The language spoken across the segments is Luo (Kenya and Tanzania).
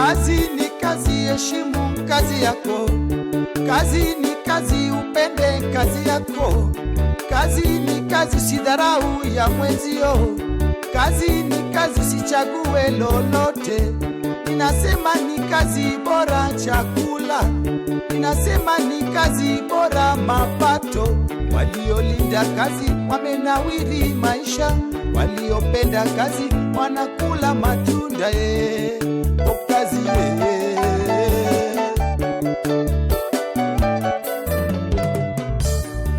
Kazi ni kazi, heshimu kazi yako. Kazi ni kazi, upende kazi yako. Kazi ni kazi, sidharau ya mwenzio. Kazi ni kazi, sichague lolote. Ninasema ni kazi bora chakula, ninasema ni kazi bora mapato. Waliolinda kazi wamenawiri maisha, waliopenda kazi wanakula matunda. Eh, oh, kazi eh.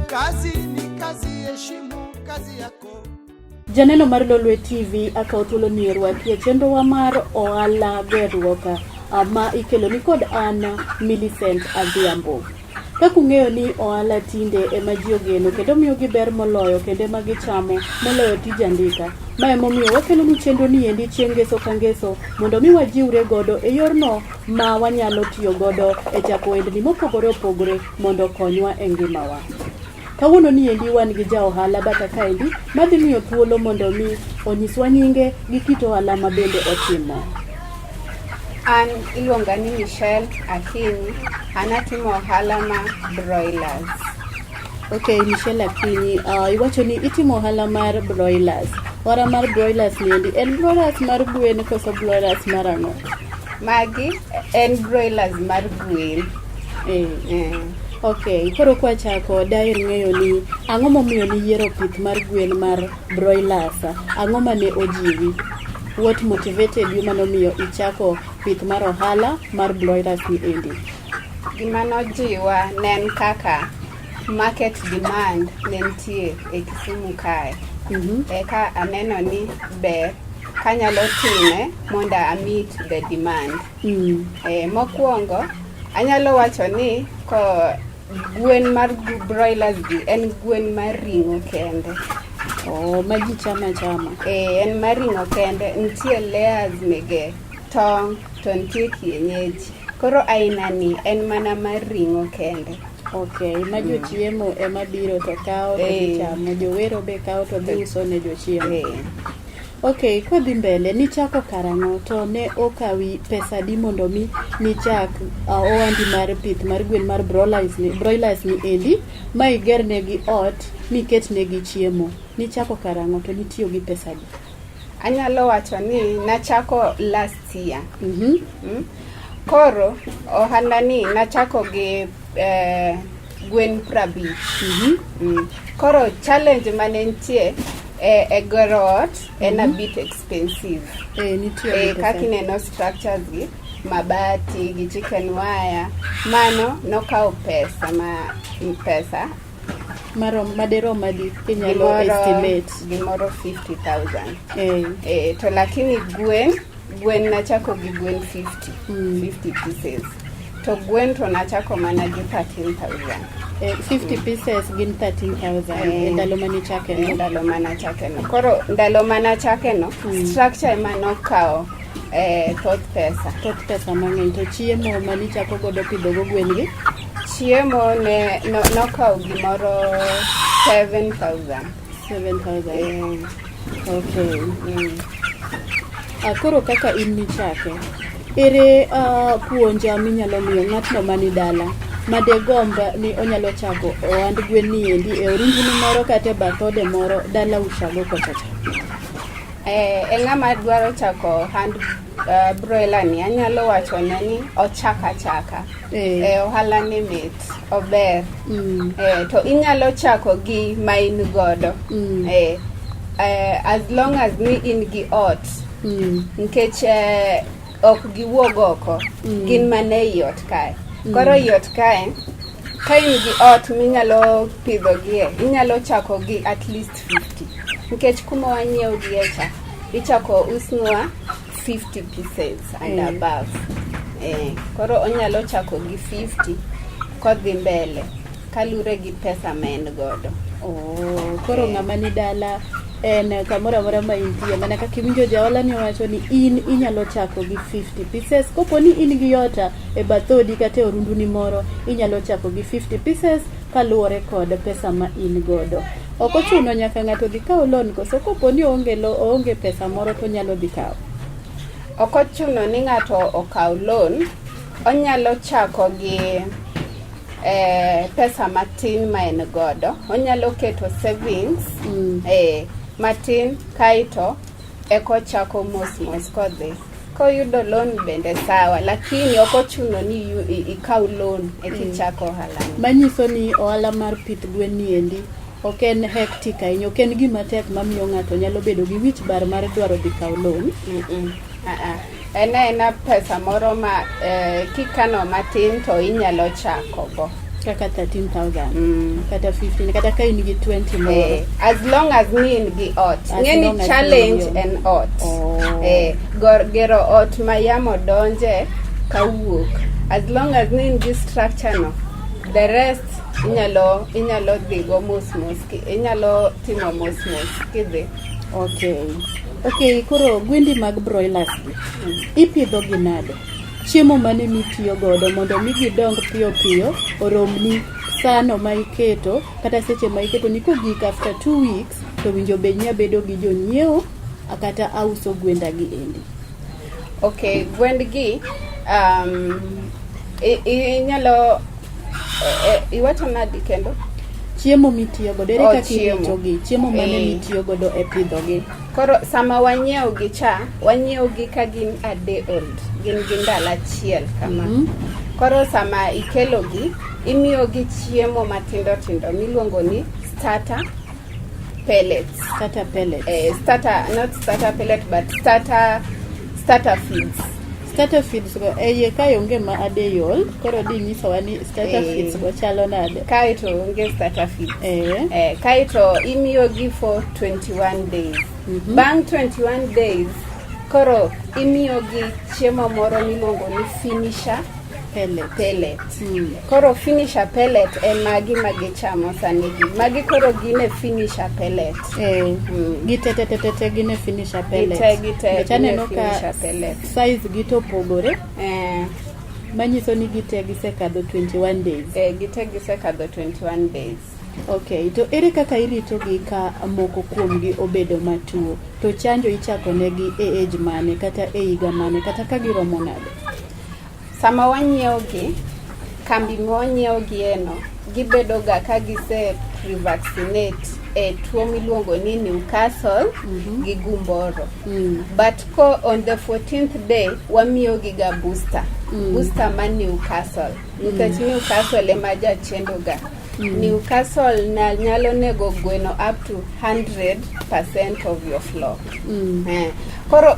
Kazi ni kazi, heshimu kazi yako. Janeno mar Lolwe TV, akawo thuolo ni orwaki e chenrowa mar ohala gerruok ma ikelo ni kod an Millicent Adhiambo. Kaka ung'eyo ni ohala tinde ema ji ogeno kendo miyogi ber moloyo kendo ema gichamo moloyo tij andika. Ma emomiyo wakelonu chenro ni endi chieng' ngeso ka ngeso mondo mi wajiwre godo e yorno ma wanyalo tiyo godo e chako ohendni mopogore opogore mondo okonywa e ngimawa. Kawuono ni endi wan gi ja ohala batha kaendi madhi miyo thuolo mondo mi onyiswa nyinge gi kit ohala ma bende otimo. An iluonga ni Michelle Akinyi, an atimo ohala ma broilers. Ok, Michelle Akinyi, iwacho ni itimo ohala mar broilers. Ohala mar broilers ni endi en broilers mar gwen koso broilers mar ang'o? Magi en broilers mar gwen. Ok, koro kwachako daher ng'eyo ni ang'o momiyo niyiero pith mar gwen mar broilers? Ang'o mane ojiwi? What motivated you manomiyo ichako pith mar ohala mar broilers ni endi? Gima nojiwa ne en kaka market demand ne nitie e Kisumu kae. Eka aneno ni ber kanyalo time mondo a meet the demand. Mokwongo anyalo wacho ni ko gwen mar broilers gi en gwen mar ring'o kende. Oh, ma ji chamo achama. En mar ring'o kende. Nitie layers mege tong' to nitie kienyeji. Koro aina ni en mana mar ring'o kende. Ok, ma jochiemo ema biro to kawo to dhi chamo, jowero be kawo to dhi uso ne jochiemo. Ok, kwadhi mbele, nichako karang'o to ne okawi pesa adi mondo mi nichak ohandi mar pith mar gwen mar broilers ni endi ma igernegi ot miketnegi chiemo? Nichako karang'o to nitiyo gi pesa adi? Anyalo wacho ni nachako last year. Koro ohala ni nachako gi gwen 50. Koro challenge mane nitie e gero ot en a bit expensive. Nitie gi pesa. Kaka ineno structures gi mabati gi chicken wire, mano nokawo pesa ma pesa Marom, maderom adi inyalo estimate? Gimoro 50,000. To lakini gwen nachako gi gwen 50, 50 pieces. To gwen to nachako mana gi 13,000. 50 pieces gin 13,000 e ndalo mane ichake no? Ndalo mane achake no. Koro ndalo mane achake no, structure ema nokawo thoth pesa. Thoth pesa mang'eny. To chiemo mane ichako godo pidho go gwen gi? Chiemo ne nokawo gimoro 7,000. 7,000. Okay. Koro kaka in nichake, ere puonja minyalo miyo ng'atno mani dala madegomb ni onyalo chako ohand gwen ni endi e orunduni moro kata e bath ode moro dala ushago kocha cha? E ng'ama dwaro chako ohand broiler ni anyalo wacho ne ni ochak achaka. Ohala ni mit, ober. To inyalo chako gi ma in godo. As long as ni in gi ot. Nikech ok giwuog oko, gin mana ei ot kae. Koro ei ot kae, ka in gi ot minyalo pidho gie, inyalo chako gi at least 50. Nikech kuma wanyiewo gie cha, ichako usnwa 50 pieces and above. Koro onyalo chako gi 50 kodhi mbele kalure gi pesa ma en godo. Oh, koro ng'ama ni dala en kamoro amora ma intie, mana kaka iwinjo jaola ni owacho ni in inyalo chako gi 50 pieces. Kopo ni in gi ot e bath odi kata e orunduni moro, inyalo chako gi 50 pieces kaluwore kod pesa ma in godo. Ok ochuno nyaka ng'ato dhi kaw loan, koso kopo ni oonge pesa moro to onyalo dhi kawo? Ok ochuno ni ng'ato okaw loan, onyalo chako gi pesa matin ma en godo. Onyalo keto savings matin kaeto eko chako mos mos kodhi. Koyudo loan bende sawa, lakini ok ochuno ni ikaw loan eka ichako ohala ni. Manyiso ni ohala mar pith gwen ni endi ok en hectic ahinya, ok en gima tek mamiyo ng'ato nyalo bedo gi wich bar mar dwaro dhi kawo loan. Ah, ah. En aena pesa moro ma kikano matin to inyalo chako go. Kaka 13,000 kata 15 kata ka in gi 20 moro. As long as ni in gi ot. As Ng'e long ni as challenge in gi ot. en ot. Oh. Gero ot ma yamo donje kawuok. As long as ni in gi structure no, the rest inyalo dhi go mos mos, inyalo timo mos mos kidhi. Okay, koro gwendi mag broilers gi ipidho gi nade? Chiemo mane mitiyo godo mondo mi gidong piyo piyo oromni sano ma iketo kata seche ma iketo ni kogik after 2 weeks to winjo bed ni abedo gi jonyiewo kata auso gwenda gi endi. Okay, gwend gi inyalo iwacho nadi kendo? Chiemo mitiyo godo, ere Oh, kaka chiemo. irito gi? Chiemo mane mitiyo godo e pidho gi? Koro sama wanyiewo gi cha, wanyiewo gi ka gin a day old, gin gi ndalo achiel kama. Koro sama ikelo gi, imiyo gi chiemo matindo tindo miluongo ni starter pellets. Starter pellets. Starter, not starter pellet, but starter feeds. Starter feeds go e iye kae onge ma a day old, koro di nyisowa ni starter feeds go chalo nade? Kae to onge starter feeds. Kae to imiyo gi for 21 days. Bang' 21 days, koro imiyo gi chiemo moro miluongo ni finisher Pellet. pellet. Koro finisher pellet e magi ma gichamo sani gi. Magi koro gin e finisher pellet. Gite te te te te gin e finisher pellet. Gite Nikech gin e aneno ka finisher pellet. size gi to opogore. Manyiso ni gite gisekadho 21 days. Gite gisekadho 21 days. Okay, to ere kaka irito gi ka moko kuomgi obedo matuo? To chanjo ichako negi e age mane kata e higa mane kata ka giromo nade? Sama wanyiewo gi, kambi ma wanyiewo gi e no, gibedo ga ka gise pre-vaccinate e tuo miluongo ni Newcastle gi Gumboro. But ko on the 14th day wamiyo gi ga booster. Booster mar Newcastle. Nikech Newcastle ema jachendo ga. Newcastle nyalo nego gweno up to 100% of your flock. Koro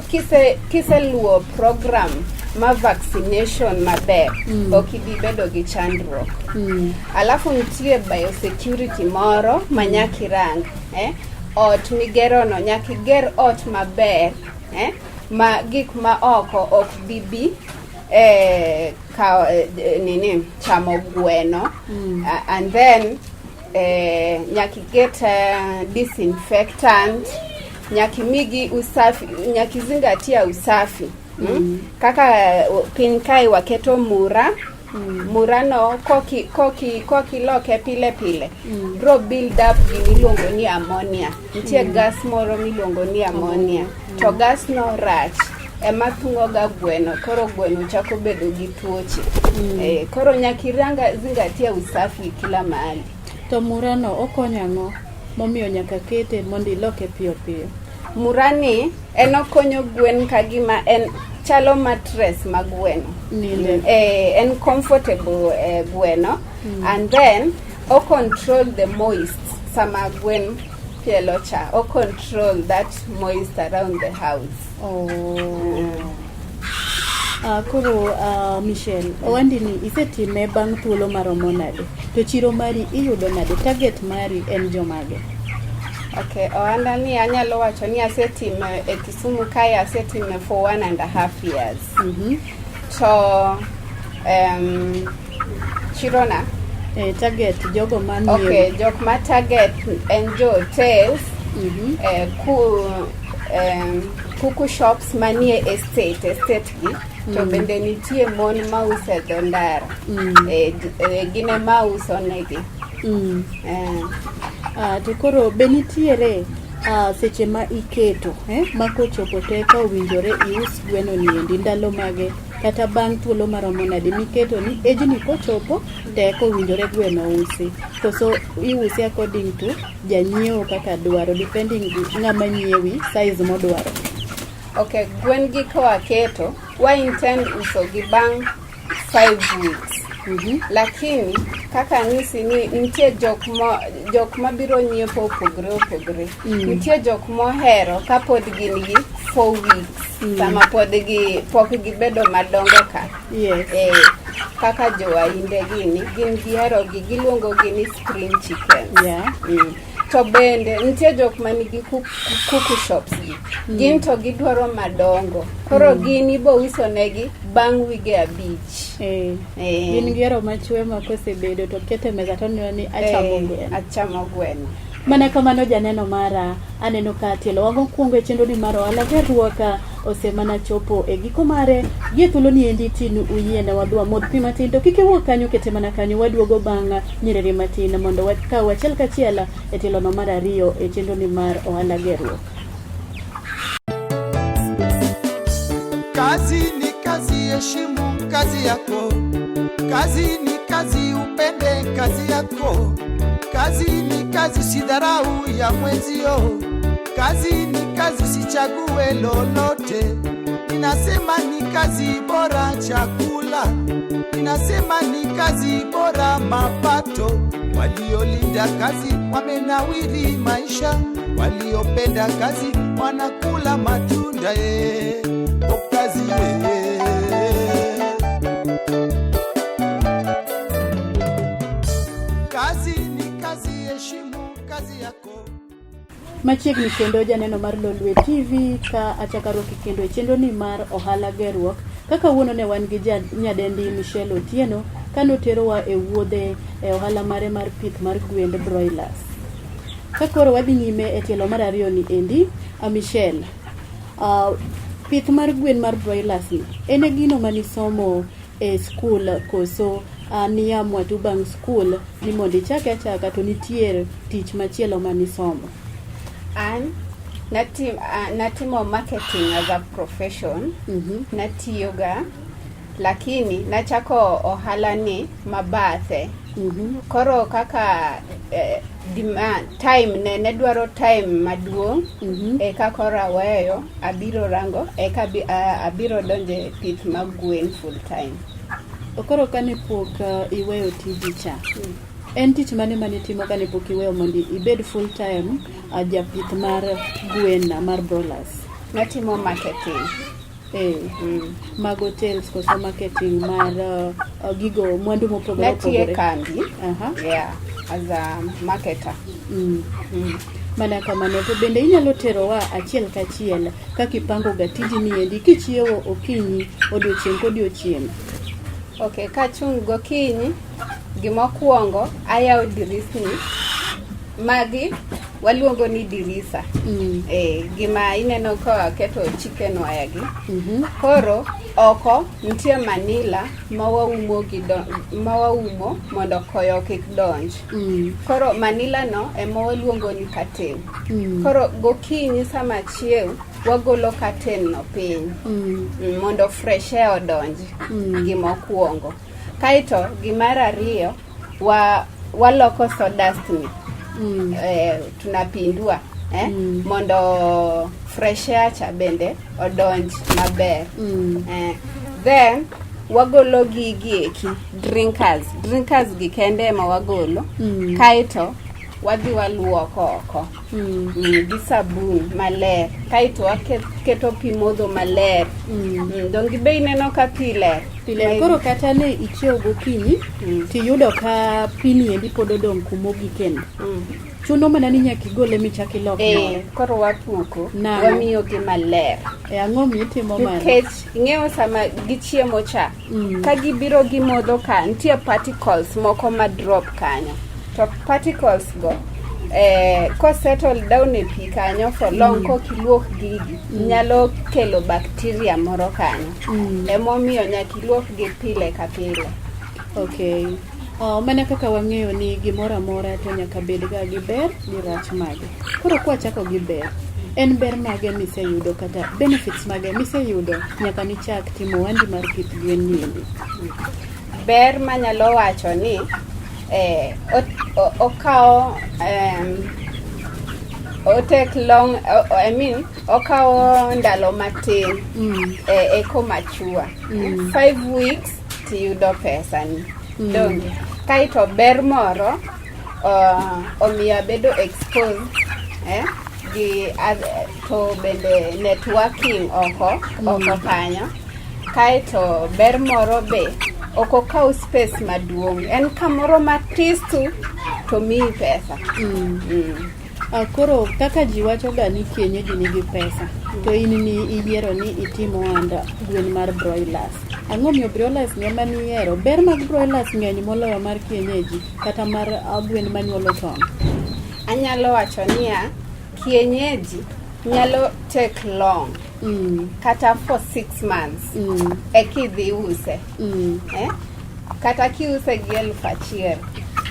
kiseluwo program ma vaccination maber, ok ibi bedo gi chandruok. Alafu nitie biosecurity moro ma nyaka irang. Ot migerono nyaka iger ot maber ma gik ma oko ok bi bi ka, nini chamo gweno and then nyaka iket disinfectant, nyaka imigi usafi, nyaka izingatia usafi. Kaka piny kae waketo mura murano kokiloke pile pile bro build up gimiluongo ni ammonia. Nitie gas moro miluongo ni ammonia to gas no rach ema thung'o ga gweno, koro gweno chako bedo gi tuoche. Koro nyaka iranga zingatia usafi kila mahali. To murano okonyo ang'o momiyo nyaka kete mondo iloke piyo piyo? Murani en okonyo gwen ka gima en chalo mattress ma gweno Ninde. En comfortable gweno and then o control the moist sama gwen pielo cha, o control that moist around the house. Oh. Koro Michelle, ohandi ni isetime bang' thuolo maromo nade? To chiro mari iyudo nade? Target mari en jomage? Okay, ohanda ni anyalo wacho ni asetime e Kisumu kae, asetime for 1.5 years. To chirona Target jogo ma Okay, jok ma target en jo hotels, kuku shops manie estate gi to bende nitie mon mauso e dho ndara. Gin ema uso negi. To koro be nitiere Seche ma iketo ma kochopo te ka owinjore ius gweno ni endi ndalo mage kata bang' thuolo maromo nade miketo ni ejni kochopo to eka owinjore gweno usi koso iuse according to janyiewo kaka dwaro depending gi ng'ama nyiewi size modwaro. Okay, gwen gi kawaketo wa intend uso gi bang' 5 weeks. Lakini kaka anyisi ni nitie jok mabiro nyiepo opogore opogore. Nitie jok mohero kapod gin gi 4 weeks. Sama pod gi pok gibedo madongo ka. Eh, kaka jowainde gini gin gihero gi giluongo gi ni spring chickens. To bende nitie jok manigi kuku shops gi. Gin to gidwaro madongo. Koro gin ibo uso negi bang' wige 5. Gin gihero machwe ma kosebedo to kete mesa to oneno ni achamo gweno. Achamo gweno. Mana kamano janeno mara, aneno ka tielo wa mokwongo e chenro ni mar ohala gerruok osemana chopo e giko mare. Gie thuolo ni endi tin uyiene wadhi wamodh pi matin to kik iwuog kanyo, kete mana kanyo, waduogo bang' nyiriri matin mondo wakaw achiel kachiel e tielono mar ariyo e chenro ni mar ohala gerruok. Kazi ni kazi, heshimu kazi yako. Kazi ni kazi, upende kazi yako. Kazi ni kazi, usidharau ya mwenzio. Kazi ni kazi, usichague lolote. Ninasema ni kazi bora chakula, ninasema ni kazi bora mapato. Waliolinda kazi wamenawiri maisha, waliopenda kazi wanakula matunda. O kazi eh. Kazi ni kazi, heshimu kazi yako. Machiegni kendo janeno mar Lolwe TV ka achako arwaki kendo e chenro ni mar ohala gerruok. Kaka kawuono ne wan gi nyadendi Michelle Otieno kanoterowa e wuodhe e ohala mare mar pith mar gwend broilers. Ka koro wadhi nyime e tielo mar ariyo ni endi, Michelle, pith mar gwen mar broilers ni en e gino manisomo e skul koso niamua tu bang' skul ni mondo ichake achaka to nitie tich machielo manisomo? An natimo marketing as a profession. Natiyoga, lakini nachako ohala ni mabathe. Koro kaka demand, time ne dwaro time maduong'. Eka koro aweyo, abiro rango, eka abiro donje pith mag gwen full time. To koro kane pok iweyo tiji cha, en tich mane manitimo kane pok iweyo mondo ibed full time japith mar gwen mar broilers? Natimo marketing. Mag hotels koso marketing mar gigo mwandu mopogore Natiye opogore? kambi. Yeah, as a marketer. Mana kamano. To bende inyalo terowa achiel kachiel kaka ipango ga tiji ni endi kichiewo okinyi odiochieng' kodiochieng'? Okay, kachung' gokinyi, gimokwongo ayawo dirisni. Magi waluongo ni dirisa. Gima ineno ka waketo chicken wire gi. Koro oko nitie manila ma waumo gi ma waumo mondo koyo kik donj. Koro manila no ema waluongo ni curtain. Koro gokinyi sama chiew wagolo curtain no piny. Mondo fresh air odonj. Gimokwongo. Kaeto gimar ariyo waloko sawdust ni. Tunapindua mondo fresh air cha bende odonj maber. Then wagolo gigi eki drinkers gi kende ema wagolo. Kaeto wadhi waluoko oko. Gi sabun maler. Kaeto waketo pi modho maler. Donge be ineno ka pi ler? Pi ler. Koro kata ne ichiew gokinyi, tiyudo ka pi ni endi pod odong' kumogikeni. Chuno mana ni nyaka igole michak ilok moro. Koro wapuko, Nang'o? wamiyo gi maler. Ang'o mitimo mano? Nikech ing'eyo sama gichiemo cha, ka gibiro gimodho ka, nitie particles moko ma drop kanyo. To particles go, ko settle down e pi kanyo for long, kok iluok gigi, nyalo kelo bacteria moro kanyo. Emomiyo nyaka iluok gi pile ka pile. Okay. Oh, mana kaka wang'eyo ni gimoro amora to nyaka bed ga gi ber gi rach mage. Koro kwachako gi ber, en ber mage miseyudo kata benefits mage miseyudo nyaka nichak timo ohandi mar pith gwen ni endi? Ber manyalo wacho ni okawo o take long, I mean okawo ndalo matin eko mature. 5 weeks tiyudo pesa ni. Donge kaeto ber moro omiyo abedo exposed gi to bende networking oko kanyo. Kaeto ber moro be, ok okaw space maduong', en kamoro matis tu to miyi pesa. Koro kaka ji wacho ga ni kienyeji nigi pesa, to in ni iyiero ni itim ohand gwen mar broilers. Ang'o miyo broilers ni ema niyiero? Ber mag broilers ng'eny moloyo mar kienyeji kata mar gwen manyuolo tong'? Anyalo wacho niya, kienyeji nyalo take long, kata for 6 months ekidhi use. Eh? Kata kiuse gi 1000,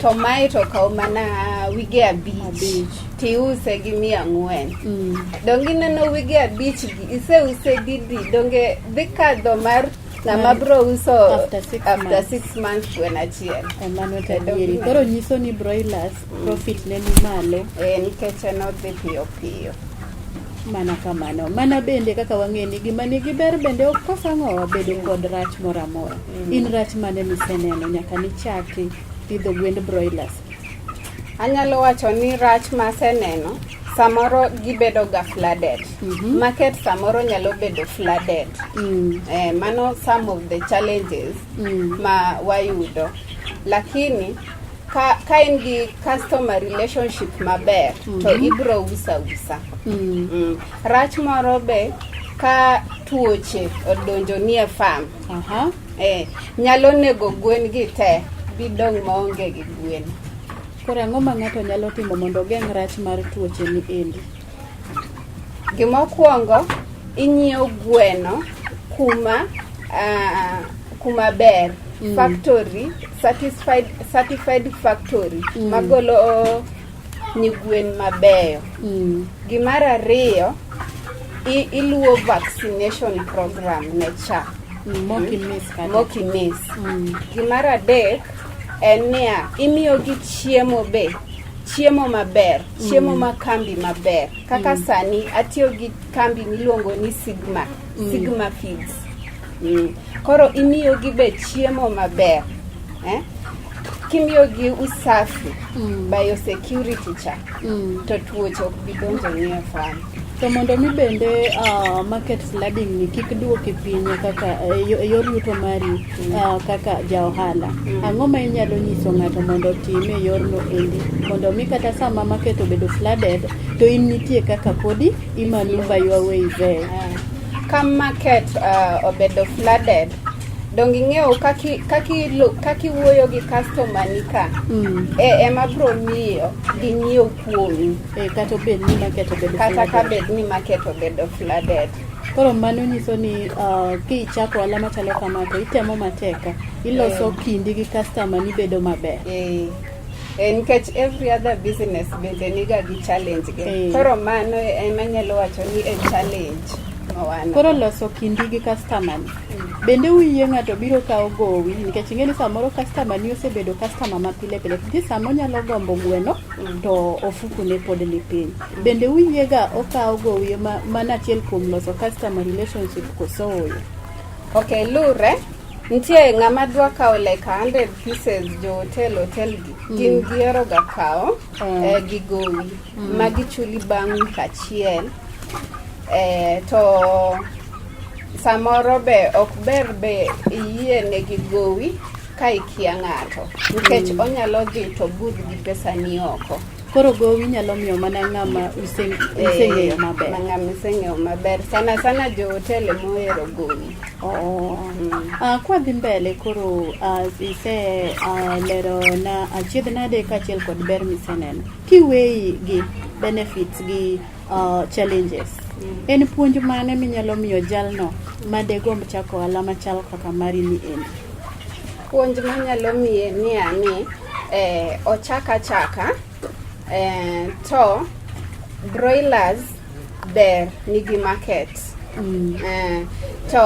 to mae to kaw mana wige 5 5. tiuse gi 400. Donge ineno wige 5 gi iseuse didi? Donge dhi kadho mar ng'ama bro uso After 6 after months. 6 months gweno achiel? Mano to Eh, adieri. donge Koro nyiso ni broilers profit ne ni malo. Eh, nikech en odhi piyo piyo. Mana kamano. Mana bende kaka wang'e ni gima nigi ber bende ok kos ang'o bedo kod rach moro amora. In rach mane miseneno nyaka nichaki pidho gwend broilers? Anyalo wacho ni rach maseneno, samoro gibedo ga flooded. Market samoro nyalo bedo flooded. Mano some of the challenges ma wayudo, lakini ka in gi customer relationship maber to ibro usa usa. Rach moro be, ka tuoche odonjo ni e farm, nyalo nego gwen gi te bidong' maonge gi gwen. Koro ang'o ma ng'ato nyalo timo mondo ogeng' rach mar tuoche ni endi? Gimokwongo, inyiewo gweno kuma ber, factory certified, certified factory magolo nyigwen mabeyo. Gimar ariyo, iluwo vaccination program ne cha. Mok imiss kata. Mok imiss. Gimar adek en niya, imiyogi chiemo be, chiemo maber, chiemo ma kambi maber. Kaka sani atiyo gi kambi miluongo ni Sigma, Sigma Feeds. Koro imiyogi be chiemo maber, eh? Kimiyogi usafi, biosecurity cha, to tuoche ok bi donjo ni e farm. To mondo mi bende market flooding ni kik duoki piny kaka e yor yuto mari kaka ja ohala, ang'o ma inyalo nyiso ng'ato mondo otim e yorno endi mondo mi kata sama market obedo flooded to in nitie kaka podi i maneuver your way there? Ka market obedo flooded, dong ing'eyo kaki wuoyo gi customer ni ka ema bro miyo ginyiew kuomi. Kata obed ni market obedo kata ka flooded. Bed ni market obedo flooded. Koro mano nyiso ni kichako ohala machalo kama to itemo matek, iloso kindi gi customer ni bedo maber. Eh, nikech every other business bende niga gi challenge ge. Koro mano ema nyalo wacho ni e challenge ma wan. Koro loso kindi gi customer ni bende uyie ng'ato biro kawo gowi, nikech ing'e ni samoro customer ni osebedo customer ma pile pile, nitie sama onyalo gombo gweno to ofuku ne pod ni piny. Bende uyiega okawo gowi ma, mana achiel kuom loso customer relationship koso oyo? Ok, lure. Nitie ng'ama dwa kawo like 100 pieces, jo hotel gi gin gihero ga kawo gi gowi ma gichuli bang' wik achiel. To samoro be ok ber be iyie negi gowi ka ikia ng'ato, nikech onyalo dhi to budh gi pesa ni oko. Koro gowi nyalo miyo mana ng'ama useng'eyo maber. Ma ng'ama iseng'eyo maber. Sana sana jo hotel emohero gowi. Oh. Kwadhi mbele koro, ise lero na achiedh nade kaachiel kod ber miseneno kiweyi gi benefits gi challenges, en puonj mane minyalo miyo jalno madegomb chako ohala machal kaka mari ni endi? Puonj manyalo miye niya ni ochak achaka to broilers ber nigi market. To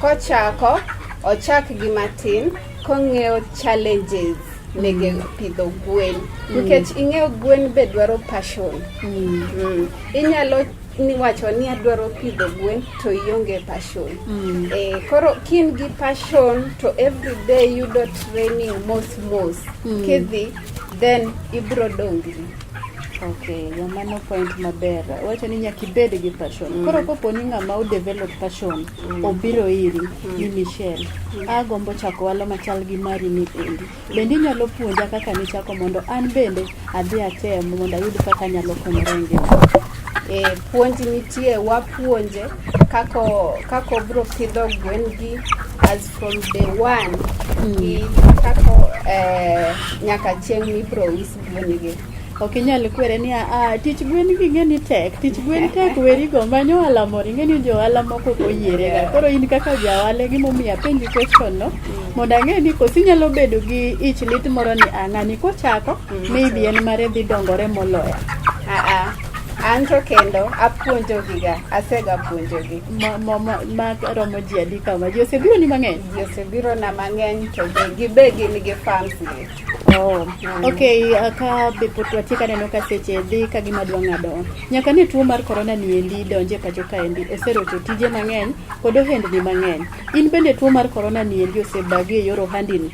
kochako ochak gi matin kong'eyo challenges mege pidho gwen nikech ing'eyo gwen be dwaro passion. Inyalo ni wacho ni adwaro pidho gwen to ionge passion. Koro kin gi passion to every day yudo training mos mos. Kidhi then ibro dongri. Okay, ya mano point maber. Wacho ni nyaka ibed gi passion. Koro kopo ni ng'ama o develop passion obiro iri ni Michelle, agombo chako ohala machal gi mari ni endi. Bende inyalo puonja kaka nichako mondo an bende adhi atem mondo ayud kaka anyalo konyora e ngima. Puonj nitie, wapuonje kako kako obro pidho gwen gi as from day one gi kako nyaka chieng' mibro us gwen gi. Ok inyal kwere ni a tich gwen gi ing'e ni tek, tich gwen tek weri go many ohala moro, ing'e ni jo ohala moko ok oyiere ga. Koro in kaka ja ohala e gimomiyo apenji question no mondo ang'e ni koso inyalo bedo gi ich lit moro ni a ng'ani kochako maybe en mare dhi dongore moloya. Aa, an to kendo apuonjogi ga, asega puonjogi. Ma romo ji adi kama? Ji osebiro ni mang'eny? Ji osebiro na mang'eny to be gibe gin gi farms gi. Oh, okay, ka be pod watie kaneno ka seche dhi ka gima dwa ng'ado. Nyaka ne tuo mar corona ni endi donje pacho kaendi, oserocho tije mang'eny kod ohendni mang'eny. In bende tuo mar corona ni endi osebagi e yor ohandini?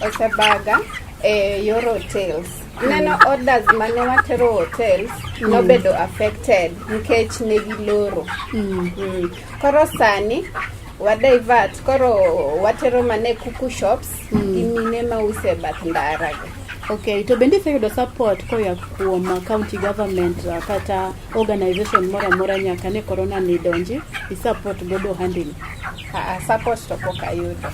Osebaga e yor hotels. Neno orders mane watero hotels nobedo affected nikech ne giloro. Koro sani wa divert, koro watero mana e kuku shops gi mine mauso e bath ndara gi. Okay, to bende iseyudo support koya kuom county government kata organization moro amora nyaka ne corona ni donji i support godo ohandini? Support to pok ayudo.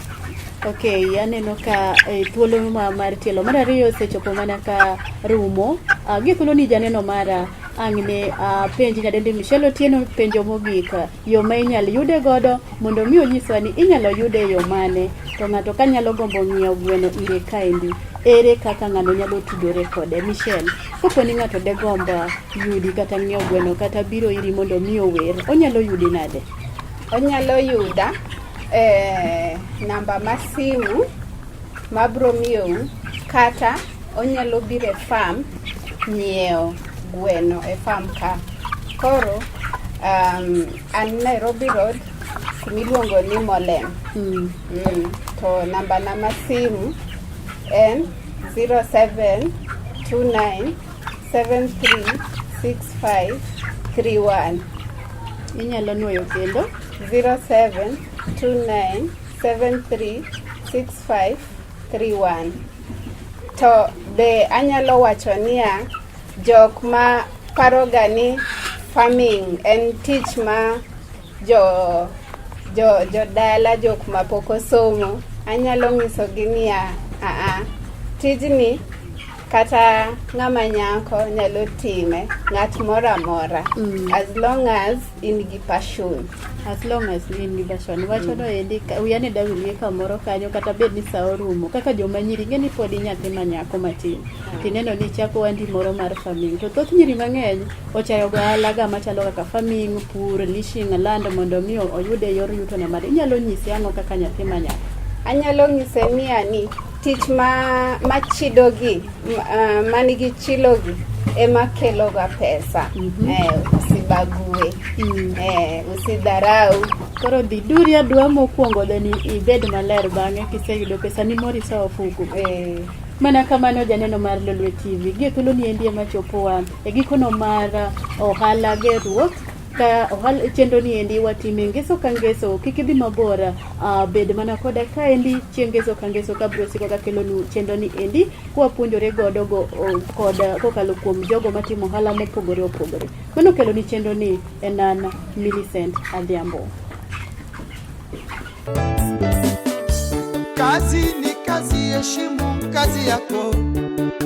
Okay, aneno ka thuolo mar tielo mar ariyo osechopo mana ka rumo. Gi thuolo ni janeno mara ang' ne penji nyadendi Michelle Otieno penjo mogik, yo ma inyalo yude godo mondo mi onyiswa ni inyalo yude e yo mane, to ng'ato ka nyalo gombo ng'iewo gweno ire kaendi, ere kaka ng'ano nyalo tudore kode? Michelle, kapo ni ng'ato de gomb yudi kata ng'iewo gweno kata biro iri mondo mi ower, onyalo yudi nade? Onyalo yuda e namba mar simu mabro miyou kata onyalo biro e farm nyiewo gweno e farm ka. Koro an Nairobi Road kumiluongo ni Molem. To namba na mar simu en 0729736531. Inyalo nuoyo kendo? 0729736531. To be anyalo wacho niya, jok ma paroga ni farming en tich ma jodala jok ma pok osomo, anyalo nyisogi niya, aa, tijni kata ng'ama nyako nyalo time, ng'at moro amora, as long as in gi passion. As long as in gi passion. Wacho no endi wiya ne dawil gi kamoro kanyo kata bed ni sa orumo. Kaka joma nyiri ing'e ni pod inyathi ma nyako matin. Tineno ni ichako ohandi moro mar farming. To thoth nyiri mang'eny ochayo ga ohala ga machalo kaka farming, pur, leasing land mondo mi oyude yor yuto ne mare. Inyalo nyise ang'o kaka nyathi ma nyako? Anyalo nyise niya ni tich machido gi, manigi chilo gi ema kelo ga pesa. Usibague. Usidharau. Koro dhi duri adwa mokwongo then ibed maler bang'e kiseyudo pesa ni moro isoyo ofuku. Mana kamano janeno mar Lolwe TV. Gie thuolo ni endi ema chopowa e gikono mar ohala gerruok. Ka ohala chenro ni endi watime ngeso ka ngeso, kik idhi mabor, bed mana koda kaendi chieng' ngeso ka ngeso ka biro siko kakelonu chenro ni endi kwapuonjore godo go, kod kokalo kuom jogo matimo ohala mopogore opogore. Mano kelo ni chenro ni en an Millicent Adhiambo. Kazi ni kazi, heshimu kazi yako.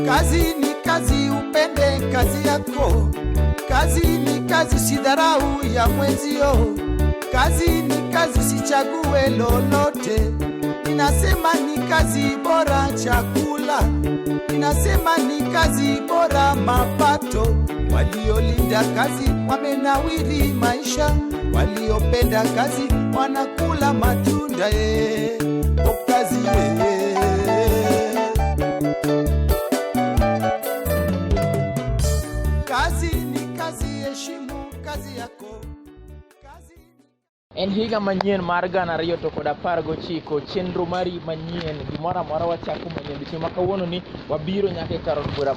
Kazi ni kazi, upende kazi yako. Kazi ni kazi, sidharau ya mwenzio. Kazi ni kazi, sichague lolote. Ninasema ni kazi bora chakula, ninasema ni kazi bora mapato. Waliolinda kazi wamenawiri maisha, waliopenda kazi wanakula matunda. O kazi eh. Kazi ni kazi, heshimu kazi yako. Kazi En higa manyien mar 2019, chenro mari manyien, gimoro amora wachako manyien. Odiochieng' ma kawuono ni wabiro nyaka e kar od bura.